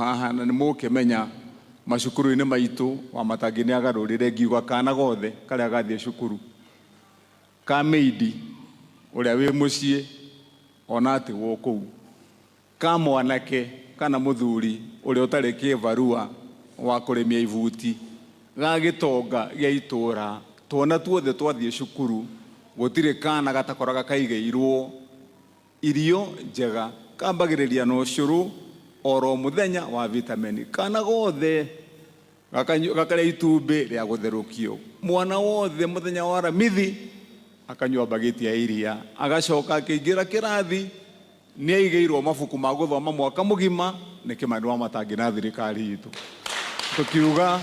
Haha na nĩ mũkĩmenya macukuru-inĩ maitũ Wamatangi nĩ agarũrire ngiuga kana gothe karĩa gathiĩ cukuru ka maid ũrĩa wĩ mũciĩ ona atigwo kũu, ka mwanake kana mũthuri ũrĩa ũtarĩ kĩbarua wa kũrĩmia ibuti, ga gĩtonga gĩa itũra, twana tuothe twathiĩ cukuru gũtirĩ kana gatakoraga kaigĩirwo Irio njega kambagĩrĩria na ũcũrũ oro mũthenya wa vitameni. Kana gothe gakarĩa itumbĩ rĩa gũtherũkio. Mwana wothe mũthenya wa Aramithi akanyua mbagiti ya iria. Agacoka akĩingĩra kĩrathi nĩ aigĩirwo mabuku ma gũthoma mwaka mũgima nĩ Kĩmani Wamatangi na thirikari itũ. Tũkiuga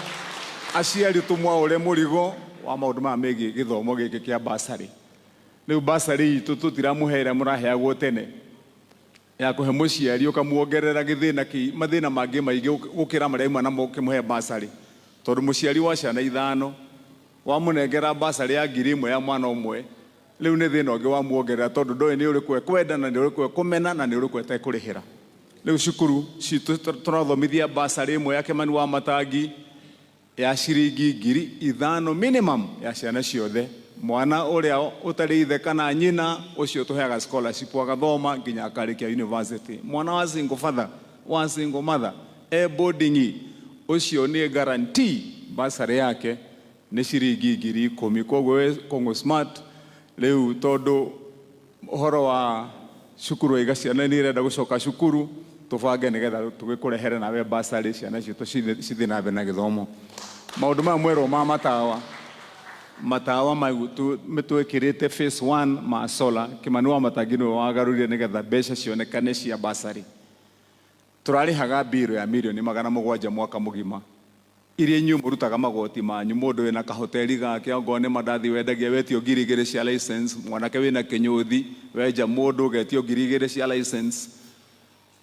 aciari tũmwaũre mũrigo wa maũndũ maya megiĩ gĩthomo gĩkĩ kĩa bursary. Rĩu bursary itũ tũtiramũhe ĩrĩa mũraheagwo tene ya kũhe mũciari ũkamuongerera gĩthĩna kĩ, mathĩna mangĩ maingĩ gũkĩra marĩa auma namo ũkĩmũhe bursary. Tondũ mũciari wa ciana ithano wamũnengera bursary ya 1000 ya mwana ũmwe, rĩu nĩ thĩna ũngĩ wamuongerera tondũ ndoĩ nĩ ũrĩkũ ekwenda na nĩ ũrĩkũ ekũmena na nĩ ũrĩkũ etekũrĩhĩra. Rĩu cukuru citũ tũrathomithia bursary ĩmwe ya Kĩmani Wamatangi ya ciringi 5,000 minimum ya ciana ciothe. Mwana ũrĩa ũtarĩ ithe kana nyina, ũcio tũheaga scholarship agathoma nginya akarĩkia university. Mwana wa single father, wa single mother, e boarding, ũcio nĩ guarantee bursary yake nĩ ciringi 10,000. Koguo we Kongo Smart, rĩu tondũ Ũhoro wa cukuru waiga ciana nĩ irenda gũcoka cukuru, tũbange nĩgetha tũgĩkũrehere nawe bursary ciana citũ cithiĩ na mbere na gĩthomo. Maũndũ maya mwerwo ma matawa, matawa mau twĩkĩrĩte phase one ma solar, Kĩmani Wamatangi nĩwe wagarũrire nĩgetha mbeca cionekane cia bursary. Tũrarĩhaga bill ya mirioni 700 mwaka mũgima. Iria inyuĩ mũrutaga magoti manyu, mũndũ wĩna kahoteri gake ongorwo nĩ mandathi wendagia wetio 2,000 cia license, mwanake wĩna kĩnyũthi wenja mũndũ ũgetio 2,000 cia license,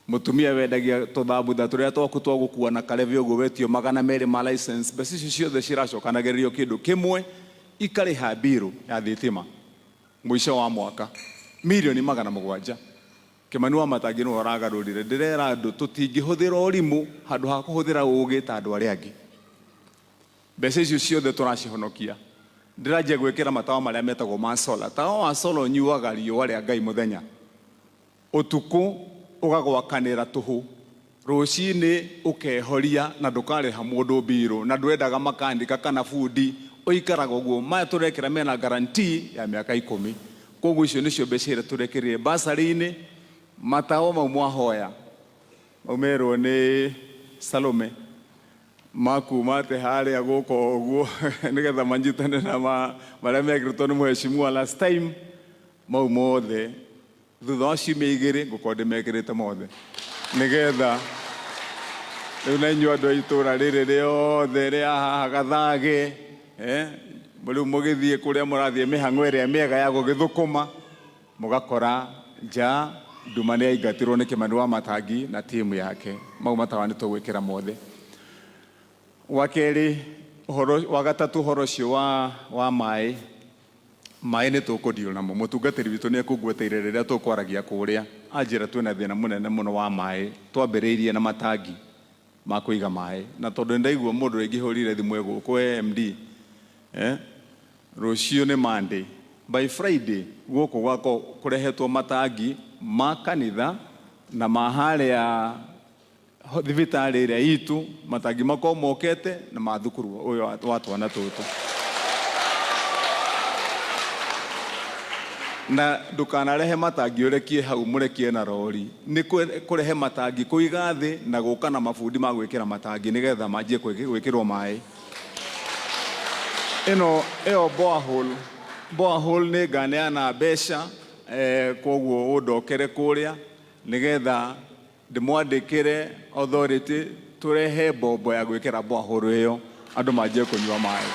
mũtumia wendagia tũthambutha tũrĩa twaku twa gũkua na karebe ũguo wetio 200 ma license, mbeca icio ciothe ciracokanagĩrĩrio kĩndũ kĩmwe ikarĩha mbirũ ya thitima mũico wa mwaka mirioni 700. Kĩmani Wamatangi nĩwe ũragarũrire. Ndĩrera andũ tũtingĩhũthĩra ũrimũ handũ ha kũhũthĩra ũgĩ ta andũ arĩa angĩ. Mbeca icio ciothe tũracihonokia. Ndĩranjia gwĩkĩra matawa marĩa metagwo ma solar. Tawa wa solar ũnyuaga riũa rĩa Ngai mũthenya. Ũtukũ ũgagwakanĩra tũhũ. Rũcinĩ ũkehoria na ndũkarĩha mũndũ mbirũ na ndwendaga makanika kana bundi, ũikaraga ũguo. Maya tũrekĩra mena guarantee ya mĩaka ikũmi. Kwoguo icio nĩcio mbeca iria tũrekĩrire bursary-inĩ. Matawa mau mwahoya mau merwo nĩ Salome ma kuma atĩ harĩa gũkũ ũguo nĩgetha manyitane na marĩa mekĩrĩtwo nĩ mheshimiwa last time, mau mothe Thutha wa ciumia igĩrĩ ngũkorwo ndĩmekĩrĩte mothe nĩgetha rĩu na inyuĩ andũ a itũũra rĩrĩ rĩothe rĩa haha Gathage, eh, rĩu mũgĩthiĩ kũrĩa mũrathiĩ mĩhang'o ĩrĩa mĩega ya gũgĩthũkũma, mũgakora nja nduma nĩ yaingatirwo nĩ Kĩmani Wamatangi na timu yake. Mau matawa nĩ tũgwĩkĩra mothe. Wa kerĩ, ũhoro, wa gatatũ ũhoro ũcio wa, wa maĩ. Maĩ nĩ tũkũ deal namo. Mũtungatĩri witũ nĩ ekũngweteire rĩrĩa tũkwaragia kũrĩa, anjĩra twĩna thĩna mũnene mũno wa maĩ. Twambĩrĩirie na matangi ma kũiga maĩ. Na tondũ nĩ ndaigua mũndũ ũrĩa ingĩhũrire thimũ e gũkũ e MD, eh, rũciũ nĩ Monday, by Friday gũkũ gwakwa kũrehetwo matangi ma kanitha na ma harĩa Thibitarĩ ĩrĩa itũ matangi makorwo mokete na ma thukuru ũyũ wa twana tũtũ. Na ndũkanarehe matangi ũrekie hau mũrekie na rori. Nĩ kũrehe matangi kũiga thĩ na gũka na mabundi ma gwĩkĩra matangi nĩgetha manjie gwĩkĩrwo maĩ. Ĩno ĩyo borehole, borehole nĩ nganeana mbeca kwoguo ũndokere kũrĩa nĩgetha Ndĩmwandĩkĩre authority tũrehe mbombo ya gwĩkĩra borehole ĩyo andũ manjie kũnyua maĩ.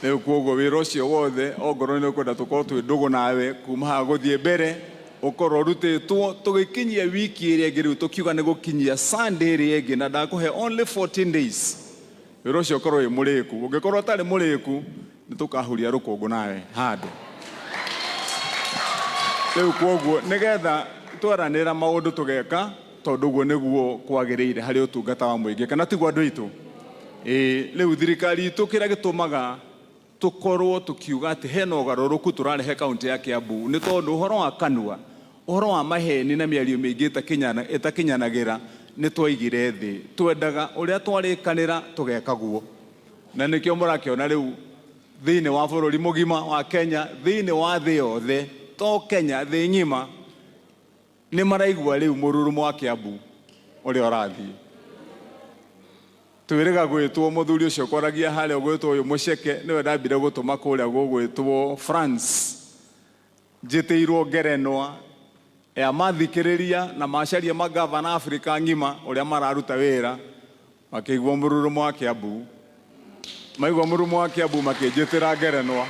Rĩu kwoguo wĩra ũcio wothe ongorwo nĩ ũkwenda tũkorwo twĩ ndũgũ nawe kuma haha gũthiĩ mbere ũkorwo ũrutĩtwo tũgĩkinyia wiki ĩrĩa ĩngĩ rĩu tũkiuga nĩ gũkinyia Sunday ĩrĩa ĩngĩ na ndakũhe only 14 days wĩra ũcio ũkorwo wĩ mũrĩku. Ũngĩkorwo ũtarĩ mũrĩku nĩ tũkahuria rũkũngũ nawe handũ. Rĩu kwoguo nĩgetha twaranĩra maũndũ tũgeka Tondũ ũguo nĩguo kwagĩrĩire harĩ ũtungata wa mũingĩ, kana tiguo andũ aitũ? Ĩĩ, rĩu thirikari itũ kĩrĩa gĩtũmaga tũkorwo tũkiuga atĩ hena ũgarũrũku tũrarehe kaunti ya Kiambu nĩ tondũ ũhoro wa kanua, ũhoro wa maheni na mĩario mĩingĩ ĩtakinyanagĩra nĩ twaigire thĩ. Twendaga ũrĩa twarĩkanĩra tũgeka guo, na nĩkĩo mũrakĩona rĩu thĩinĩ wa bũrũri mũgima wa Kenya, thĩinĩ wa thĩ yothe, to Kenya, thĩ ng'ima nĩ maraigua rĩu mũrurumo wa Kiambu ũrĩa ũrathiĩ. Twĩrĩga gwĩtwo mũthuri ũcio ũkwaragia harĩa ũgwĩtwo ũyũ mũceke nĩwe ndambire gũtũma kũrĩa gũgwĩtwo France, njĩtĩirwo ngerenwa ya mathikĩrĩria na macaria magavana Afrika ng'ima ũrĩa mararuta wĩra, makĩigua mũrurumo wa Kiambu, maigua mũrurumo wa Kiambu makĩnjĩtĩra ngerenwa.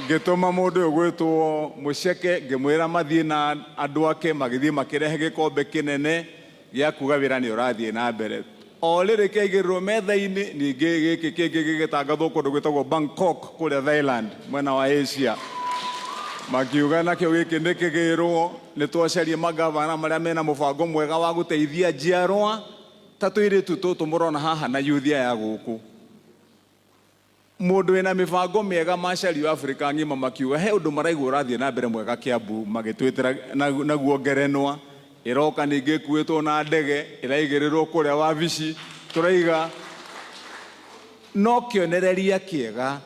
Ngĩtũma mũndũ ũyũ gwĩtwo mũceke, ngĩmwĩra mathiĩ na andũ ake, magĩthiĩ makĩrehe gĩkombe kĩnene gĩa kuga wĩra nĩ ũrathiĩ na mbere. O rĩrĩ kĩaigĩrĩrwo metha-inĩ, ningĩ gĩkĩ kĩngĩ gĩgĩtangathwo kũndũ gwĩtagwo Bangkok kũrĩa Thailand, mwena wa Asia. Makiuga nakĩo gĩkĩ nĩ kĩgĩrwo, nĩ twacarie magavana marĩa mena mũbango mwega wa gũteithia njiarwa ta tũirĩtu tũtũ mũrona haha na yuthi aya gũkũ. Mũndũ wĩna mĩbango mĩega macario Afrika ng'ima makiuga he ũndũ maraigua ũrathiĩ na mbere mwega Kiambu, magĩtwĩtĩra naguo ngerenwa ĩroka ningĩ ĩkuĩtwo na ndege ĩraigĩrĩrwo kũrĩa wabici. Tũraiga no kĩonereria kĩega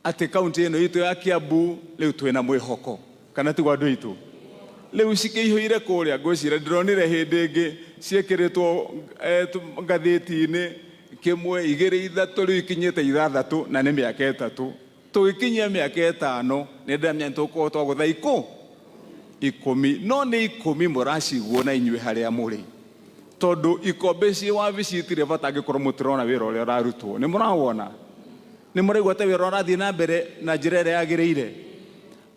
atĩ kaunti ĩno itũ ya Kiambu rĩu twĩna mwĩhoko, kana tiguo andũ aitũ? Rĩu cikĩihũire kũrĩa, ngwĩciria ndĩronire hĩndĩ ĩngĩ ciĩkĩrĩtwo ngathĩti-inĩ kĩmwe, igĩrĩ, ithatũ, rĩu ikinyĩte ithathatũ na nĩ mĩaka 3. Tũgĩkinyia mĩaka 5 nĩ ndĩramenya nĩ tũgũkorwo twagũtha 10, no nĩ 10 mũraciguo na inyuĩ harĩa mũrĩ, tondũ ikombe ciĩ wabici itirĩ bata angĩkorwo mũtirona wĩra ũrĩa ũrarutwo. Nĩ mũrawona? Nĩ mũraigua ta wĩra ũrathiĩ na mbere na njĩra ĩrĩa yagĩrĩire?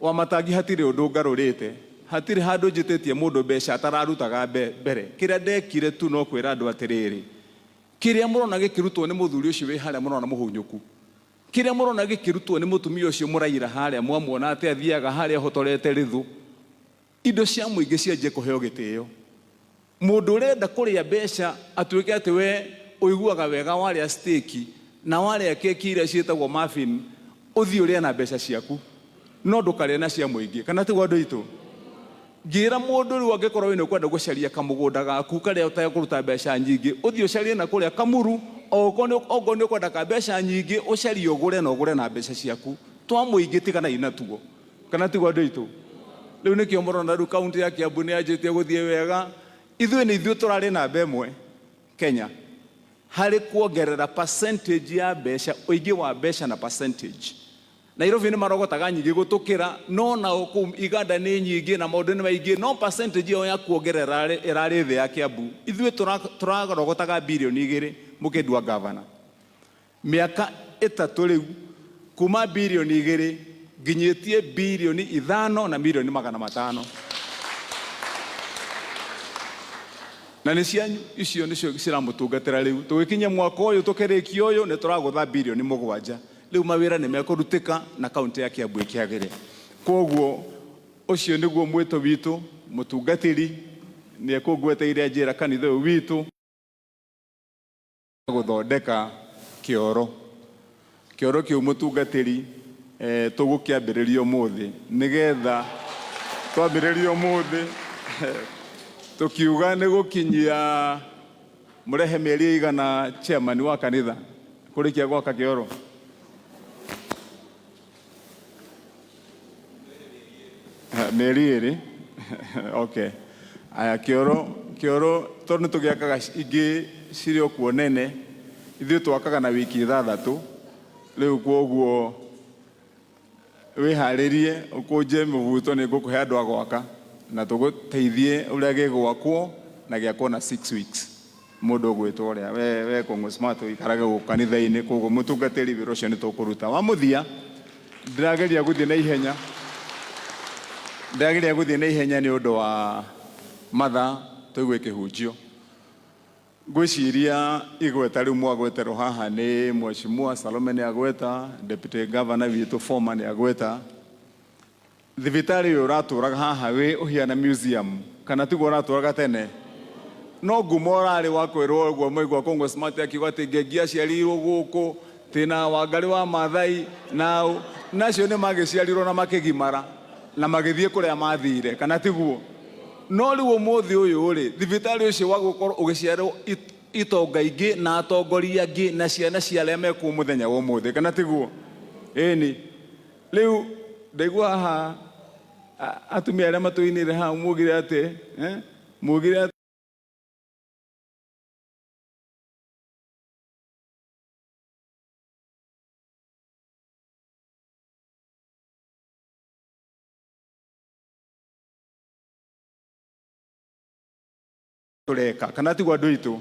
Wamatangi hatirĩ ũndũ ngarũrĩte, hatirĩ handũ njĩtĩtie mũndũ mbeca atararutaga mbere. Kĩrĩa ndekire tu no kwĩra andũ atĩrĩrĩ, kĩrĩa mũrona gĩkĩrutwo nĩ mũthuri ũcio wĩ harĩa mũrona mũhunyũku, kĩrĩa mũrona gĩkĩrutwo nĩ mũtumia ũcio mũraira harĩa mwamuona atĩ athiaga harĩa ahotorete rĩthũ, indo cia mũingĩ cianjie kũheo gĩtĩo. Mũndũ ũrenda kũrĩa mbeca atuĩke atĩ we ũiguaga wega warĩa steak na warĩa keki iria ciĩtagwo muffin, ũthiĩ ũrĩe na mbeca ciaku, no ndũkarĩe na cia mũingĩ, kana tiguo andũ aitũ? Ngĩra mũndũ rĩu angĩkorwo we nĩ ũkwenda gũcaria kamũgũnda gaku karĩa ũtekũruta mbeca nyingĩ, ũthiĩ ũcarie na kũrĩa Kamuru, okorwo nĩ ũkwenda ka mbeca nyingĩ, ũcarie ũgũre na ũgũre na mbeca ciaku. Twa mũingĩ tiganai natuo, kana tiguo andũ aitũ? Rĩu nĩkĩo mũrona rĩu kaunti ya Kiambu nĩ yanjĩtie gũthiĩ wega. Ithuĩ nĩ ithuĩ tũrarĩ namba 1 Kenya harĩ kuongerera percentage ya mbeca, ũingĩ wa mbeca na percentage. Nairobi nĩ marogotaga nyingĩ gũtũkĩra, no nao kũu iganda nĩ nyingĩ na maũndũ nĩ maingĩ, no percentage yao ya kuongerera ĩrarĩ thĩ ya Kiambu. Ithuĩ tũrarogotaga birioni 2 mũkĩndua gavana. Mĩaka 3 rĩu kuma birioni 2 nginyĩtie birioni 5 na mirioni 500. Na nĩ cianyu icio nĩcio ciramũtungatĩra rĩu. Tũgĩkinyia mwaka ũyũ tũkĩrĩkia ũyũ nĩ tũragũtha birioni 7. Rĩu mawĩra nĩ mekũrutĩka na kaunti ya Kiambu ĩkĩagĩre. Kwoguo ũcio nĩguo mwĩto witũ, mũtungatĩri nĩ ekũngweteire njĩra kanitha ũyũ witũ gũthondeka kĩoro. Kĩoro kĩu mũtungatĩri tũgũkĩambĩrĩria ũmũthĩ, nĩgetha twambĩrĩria ũmũthĩ tũkiuga nĩ gũkinyia mũrehe mĩeri ĩigana chairman wa kanitha kũrĩkia gwaka kĩoro? Mĩeri 2. Okay. Aya, kĩoro tondũ nĩ tũgĩakaga ingĩ cirĩ o kuo nene, ithuĩ twakaga na wiki 6. Rĩu kwoguo wĩharĩrie ũkũnje mũbuto, nĩ ngũkũhe andũ a gwaka na tũgũteithie ũrĩa gĩgwakwo na gĩakwo na 6 weeks. Mũndũ ũgwĩtwo ũrĩa we Kũng'ũ Smart ũikarage gũkũ kanitha-inĩ, koguo mũtungatĩri wĩra ũcio nĩ tũkũruta. Wa mũthia, ndĩrageria gũthiĩ na ihenya, ndĩrageria gũthiĩ na ihenya nĩ ũndũ wa mathaa tũigue kĩhunjio. Ngwĩciria igweta rĩu mwagweterwo haha nĩ Mheshimiwa Salome nĩ agweta, Deputy Governor witũ former nĩ agweta. Thibitarĩ ũyũ ũratũraga haha wĩ ũhiana museum. Kana tiguo ũratũraga tene? No ngumo ũrarĩ wa kwĩrwo ũguo mwaigua Kũngũ Smart akiuga atĩ Ngengi aciarirwo gũkũ tĩna Wangarĩ wa Maathai na ũ na acio nĩ magĩciarirwo na makĩgimara na magĩthiĩ kũrĩa mathire, kana tiguo? No rĩu ũmũthĩ ũyũ rĩ, thibitarĩ ũcio wa gũkorwo ũgĩciarwo itonga ingĩ na atongoria angĩ na ciana cia arĩa mekuo mũthenya wa ũmũthĩ, kana tiguo? Ĩni. Rĩu ndaigua haha atumia arĩa matũinĩire haha mugire atĩ, mugire tũreka kana tiguo andũ aitũ?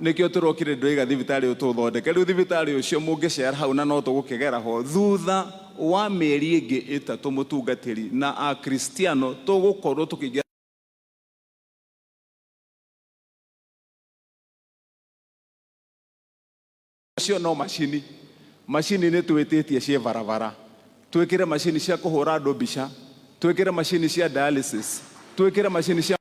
Nĩkĩo tũrokire ndĩroiga thibitarĩ ũyũ tũũthondeke. Rĩu thibitarĩ ũcio mũngĩcera hau na no tũgũkĩgera ho thutha wa mĩeri ĩngĩ ĩtatũ, mũtungatĩri na akristiano tũgũkorwo tũkĩingĩra ũcio. No macini, macini nĩ twĩtĩtie ciĩ barabara, twĩkĩre macini cia kũhũra andũ mbica, twĩkĩre macini cia dialysis, twĩkĩre macini cia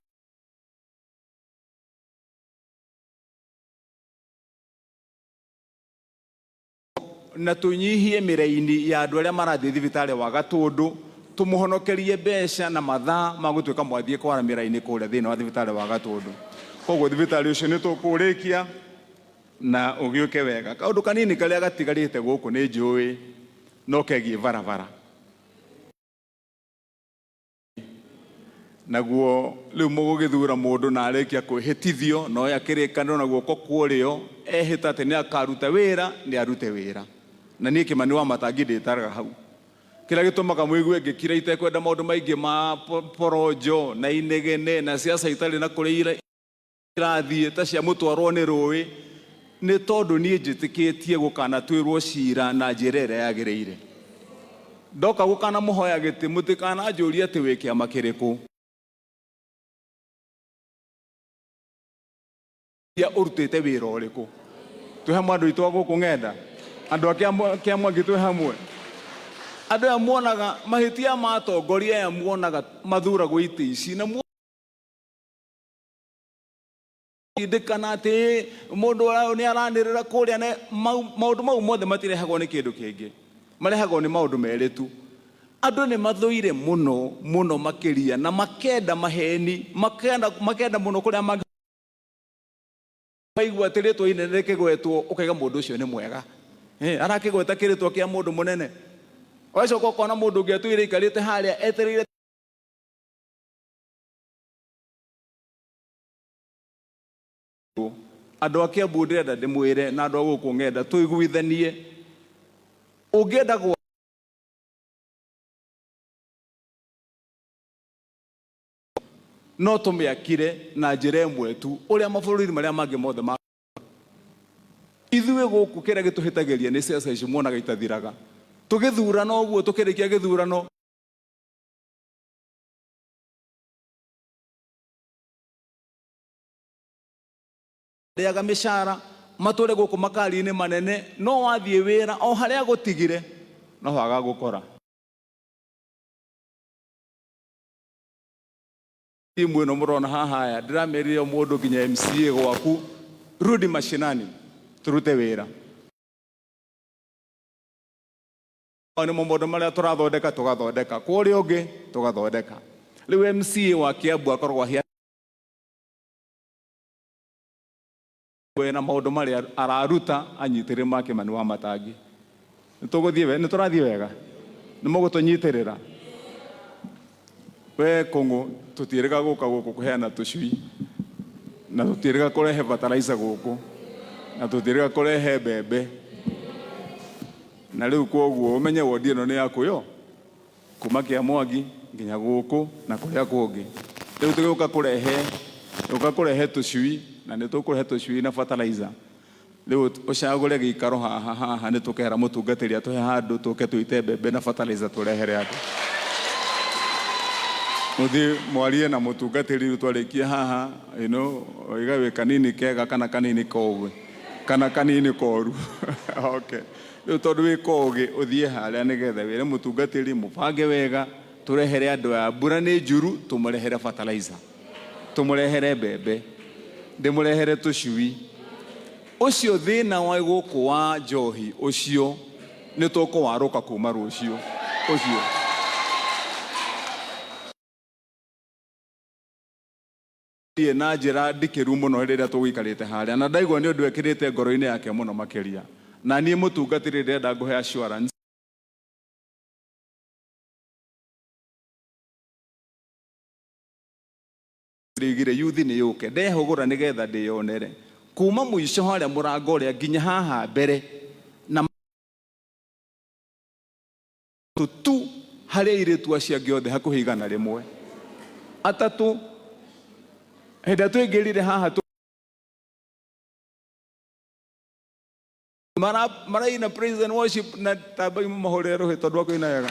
na tũnyihie mĩraini ya andũ arĩa marathiĩ thibitarĩ wa Gatũndũ, tũmũhonokerie mbeca na mathaa ma gũtuĩka mwathiĩ kwara mĩraini kũrĩa thĩinĩ wa thibitarĩ wa Gatũndũ. Koguo thibitarĩ ũcio nĩ tũkũũrĩkia na ũgĩũke wega. Kaũndũ kanini karĩa gatigarĩte gũkũ nĩ njũĩ no kegiĩ barabara. Naguo rĩu mũgũgĩthura mũndũ na arĩkia kwĩhĩtithio na oya kĩrĩkanĩro na guoko kwa ũrĩo, ehĩta atĩ nĩ akaruta wĩra, nĩ arute wĩra. Na niĩ Kĩmani wa Matangi ndĩtaraga hau. Kĩrĩa gĩtũmaga mũigue ngĩkira itekwenda maũndũ maingĩ ma poronjo na inegene na siasa itarĩ na kũrĩa irathiĩ ta cia mũtwarwo nĩ rũĩ, nĩ tondũ niĩ njĩtĩkĩtie gũkanatuĩrwo cira na njĩra ĩrĩa yagĩrĩire. Ndoka gũkanamũhoya gĩtĩ, mũtikananjũrie atĩ wĩ kĩama kĩrĩkũ. Ũrutĩte wĩra ũrĩkũ? Twĩ hamwe andũ aitũ a gũkũ ng'enda, andũ a Kĩamwangi twĩ hamwe. Andũ aya muonaga mahĩtia ma atongoria aya muonaga mathuragwo itĩ ici na ndĩkana atĩ mũndũ nĩ aranĩrĩra kũrĩa, maũndũ mau mothe matirehagwo nĩ kĩndũ kĩngĩ, marehagwo nĩ maũndũ merĩ tu. Andũ nĩ mathũire mũno mũno makĩria na makenda maheni, makenda mũno kũrĩa maigua atĩ rĩtwa inene rĩkĩgwetwo, ũkaiga mũndũ ũcio nĩ mwega, arakĩgweta kĩrĩtwa kĩa mũndũ mũnene. Ũgacoka ũkona mũndũ ũngĩ atũire aikarĩte harĩa etereire andũ a Kiambu. Ndĩrenda ndĩmwĩre na andũ a gũkũ ng'enda tũiguithanie, ũngĩenda gwa no tũmĩakire na njĩra ĩmwe tu ũrĩa mabũrũri marĩa mangĩ mothe ma ithuĩ gũkũ. Kĩrĩa gĩtũhĩtagĩria nĩ ciaca ici muonaga itathiraga, tũgĩthurana ũguo, tũkĩrĩkia gĩthurano rĩaga mĩcara, matũre gũkũ makari-inĩ manene, no wathiĩ wĩra o harĩa gũtigire no agagũkora. Timu ĩno mũrona haha aya, ndĩramerire o mũndũ nginya MCA gwaku, rudi mashinani tũrute wĩra. Mau nĩmo maũndũ marĩa tũrathondeka, tũgathondeka kwa ũrĩa ũngĩ tũgathondeka. Rĩu MCA wa Kiambu akoragwo ahiana na maũndũ marĩa araruta anyitĩrĩre ma Kĩmani wa Matangi. Nĩ tũgũthiĩ, nĩ tũrathiĩ wega, nĩ mũgũtũnyitĩrĩra. We Kũng'ũ, tũtiĩrĩga gũka gũkũ kũheana tũcui, na tũtiĩrĩga kũrehe fertilizer gũkũ, na tũtiĩrĩga kũrehe mbembe. Na rĩu kwoguo ũmenye wondi ĩno nĩ yaku yo kuma Kĩamwangi nginya gũkũ na kũrĩa kũngĩ. Rĩu tũgĩũka kũrehe, tũgĩũka kũrehe tũcui, na nĩ tũkũrehe tũcui na fertilizer. Rĩu ũcagũre gĩikaro haha haha, nĩ tũkera mũtungatĩri atũhe handũ tũke tũite mbembe na fertilizer tũrehere andũ. Mũthiĩ mwarie na mũtungatĩri rĩu twarĩkia haha, oiga wĩ kanini kega kana kanini kogĩ kana kanini koru. Okay. Rĩu tondũ wĩ kogĩ, ũthiĩ harĩa nĩgetha wĩre mũtungatĩri mũbange wega tũrehere andũ aya. Mbura nĩ njuru, tũmarehere fertilizer. Tũmũrehere mbembe, ndĩmũrehere tũcui. Ũcio thĩna wa gũkũ wa njohi ũcio nĩ tũkũwarũka kuma rũciũ ũcio. Thiĩ na njĩra ndikĩru mũno rĩrĩa tũgũikarĩte harĩa, na ndaigua nĩ ũndũ ekĩrĩte ngoro-inĩ yake mũno makĩria. Na niĩ mũtungatĩri ndĩrenda ngũhe assurance Ndĩoigire yuthi nĩ yũke ndehũgũra nĩgetha ndĩyonere kuma mũico harĩa mũrango ũrĩa nginya haha mbere na tu harĩ airĩtu acio angĩ othe hakuhĩ 100. Atatũ hĩndĩ ĩrĩa tũingĩrire haha maraina praise and worship na tambai mũmahũrĩre rũhĩ tondũ wa kũina wega.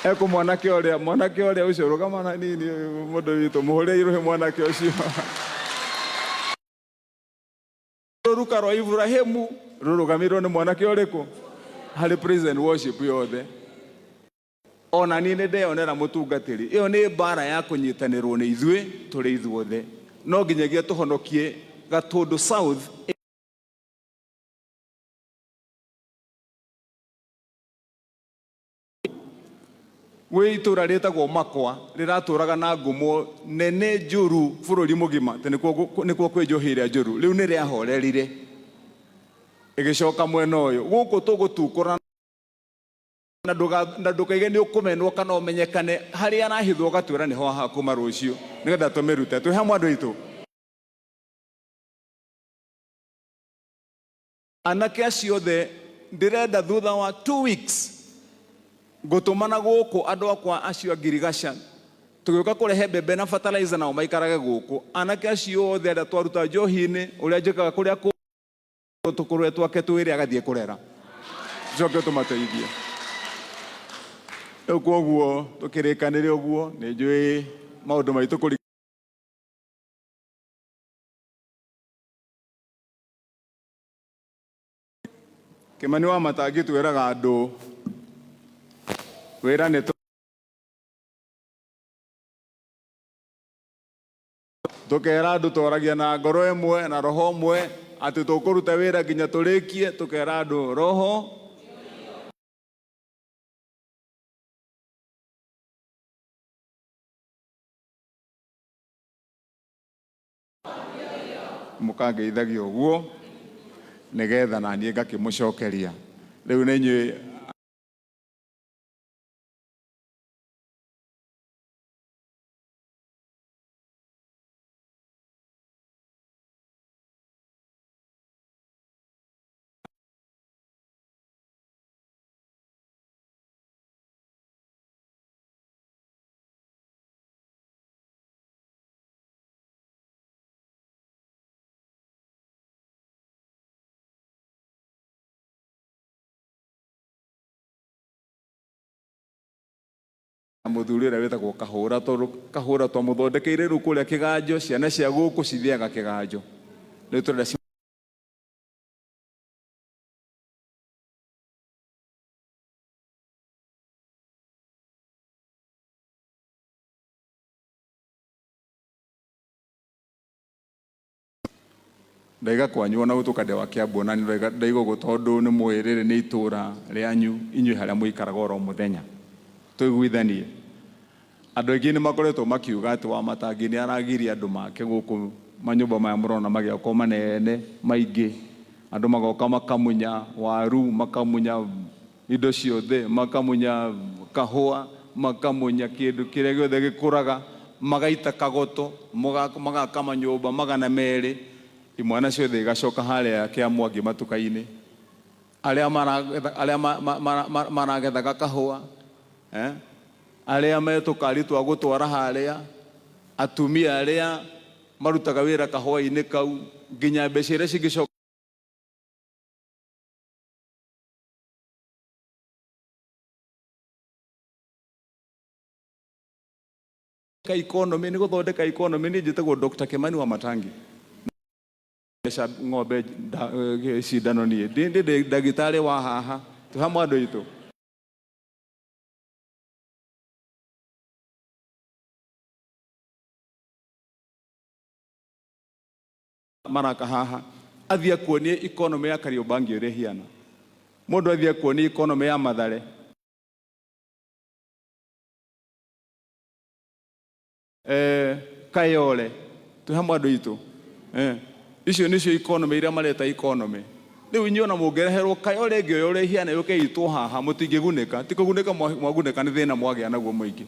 Ekũ mwanake ũrĩa, mwanake ũrĩa ũcio rũgama na nini mũndũ witũ, mũhũrĩre rũhĩ mwanake ũcio. Rũruka rwa Ibrahimu rũrũgamĩrĩirwo nĩ mwanake ũrĩkũ harĩ praise and worship yothe. Ona niĩ nĩ ndeyonera mũtungatĩri, ĩyo nĩ mbara ya kũnyitanĩrwo nĩ ithuĩ tũrĩ ithuothe. No nginyagia tũhonokie Gatũndũ South. Gwĩ itũra rĩtagwo Makwa rĩratũraga na ngumo nene njũru bũrũri mũgima, atĩ nĩkuo kwĩ njohi ĩrĩa njũru. Rĩu nĩ rĩahorerire ĩgĩcoka mwena ũyũ. Gũkũ tũgũtukũra na ndũkaige nĩ ũkũmenwo kana ũmenyekane harĩa arahithwo ũgatwĩra nĩho haha kuma rũciũ nĩgetha tũmĩrute. Twĩ hamwe andũ aitũ. Anake acio othe ndĩrenda thutha wa 2 weeks ngũtũmana gũkũ andũ akwa acio a ngirigaca tũgĩũka kũrehe mbembe na fertilizer nao maikarage gũkũ. Anake acio othe arĩa twaruta njohi-inĩ ũrĩa njĩkaga kũrĩa tũkũrwe twake twĩrĩ agathiĩ kũrera tucoke tũmateithie. Rĩu kwoguo tũkĩrĩkanĩre ũguo nĩ njũĩ maũndũ maitũ kũri Kĩmani wa Matangi twĩraga andũ wĩra nĩ tũkera andũ twaragia na ngoro ĩmwe na roho ũmwe atĩ tũkũruta wĩra nginya tũrĩkie, tũkera andũ roho mũkangeithagia ũguo nĩgetha na niĩ ngakĩmũcokeria. Rĩu nĩ inyuĩ mũthuri ũrĩa wĩtagwo Kahũra, tondũ Kahũra twamũthondekeire rĩu kũrĩa kĩganjo, ciana cia gũkũ cithiaga kĩganjo. Rĩu tũrenda Ndaiga kwanyu ona gũtuĩka ndĩ wa Kiambu ona niĩ ndaiga ũguo tondũ nĩ mũĩ rĩrĩ nĩ itũra rĩanyu inyuĩ harĩa mũikaraga oro mũthenya. Tũiguithanie. Andũ aingĩ nĩ makoretwo makiuga atĩ Wamatangi nĩ aragiria andũ make gũkũ manyũmba maya mũrona magĩakwo manene maingĩ. Andũ magoka makamunya waru, makamunya indo ciothe, makamunya kahũa, makamunya kĩndũ kĩrĩa gĩothe gĩkũraga, magaita kagoto, magaka manyũmba 200, imwana ciothe igacoka harĩa Kĩamwangi matuka-inĩ. Arĩa maragethaga kahũa, arĩa me tũkari twa gũtwara harĩa, atumia arĩa marutaga wĩra kahũa-inĩ kau, nginya mbeca iria cingĩcoka economy nĩ gũthondeka economy. Niĩ njĩtagwo Dr. Kimani Wamatangi. Mbeca ng'ombe cindano niĩ ndĩ ndagĩtarĩ wa haha twĩ hamwe andũ aitũ. Maraka haha athiĩ akuonie economy ya Kariobangi ũrĩa ĩhiana, mũndũ athiĩ akuonie economy ya Mathare, Kayole, twĩ hamwe andũ aitũ, icio nĩcio economy iria mareta economy. Rĩu inyuĩ ona mũngĩreherwo Kayole ĩngĩ o ũrĩa ĩhiana yũke ĩitwo haha, mũtingĩgunĩka. Ti kũgunĩka mwagunĩka, nĩ thĩna mwagĩa naguo mũingĩ.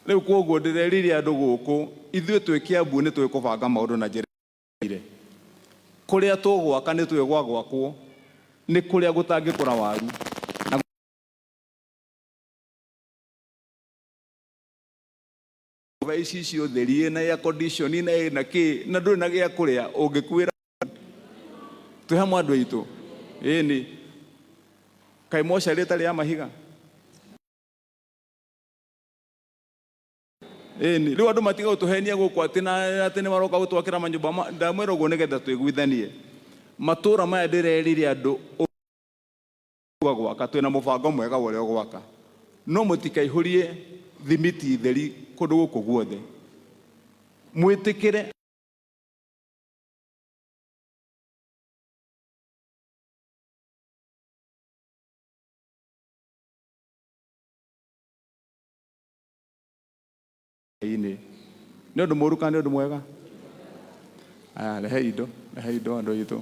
Rĩu kwoguo ndĩrerire andũ gũkũ, ithuĩ twĩ Kiambu nĩ tũĩ kũbanga maũndũ na njĩra ĩrĩa. Kũrĩa tũgwaka nĩ tũĩ gwa gwakwo, nĩ kũrĩa gũtangĩkũra waru. Na nyũmba ici cia ũtheri ĩna air condition na ĩna kĩ na ndũrĩ na gĩa kũrĩa, ũngĩkuĩra. Twĩ hamwe andũ aitũ? Ĩni. Kaĩ mocarĩ ĩtarĩ ya mahiga? Ĩni. Rĩu andũ matiga gũtũhenia gũkũ atĩ na atĩ nĩ maroka gũtwakĩra manyũmba. Ndamwĩra ũguo nĩgetha twĩguithanie. Matũra maya ndĩrerire andũ gwaka, twĩna mũbango mwega wa ũrĩa ũgwaka, no mũtikaihũrie thimiti theri kũndũ gũkũ guothe. Mwĩtĩkĩre inĩ. Nĩ ũndũ mũru kana nĩ ũndũ mwega? Aya, rehe indo, rehe indo andũ aitũ.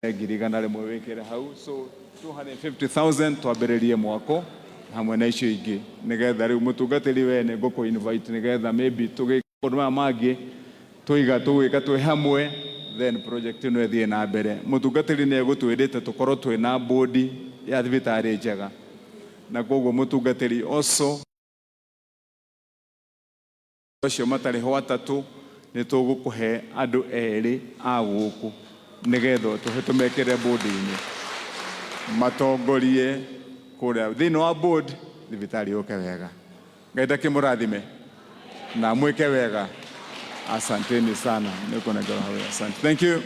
100,000 wĩkĩre hau, so 250,000 twambĩrĩrie mwako hamwe na icio ingĩ, nĩgetha rĩu mũtungatĩri we nĩ ngũkũ invite, nĩgetha maybe tũgĩke maũndũ maya mangĩ tũiga tũgwĩka twĩ hamwe, then project ĩno ĩthiĩ na mbere. Mũtungatĩri nĩ egũtwĩrĩte tũkorwo twĩna board ya thibitarĩ njega. Na koguo mũtungatĩri oco acio matarĩ ho atatũ, nĩ tũgũkũhe andũ erĩ a gũkũ nĩgetha tũhe tũmekĩre board-inĩ, matongorie kũrĩa thĩinĩ wa board, thibitarĩ yũke wega. Ngai ndakĩmũrathime na mwĩke wega. Asanteni sana, nĩ kũnengera hau. Asante, thank you.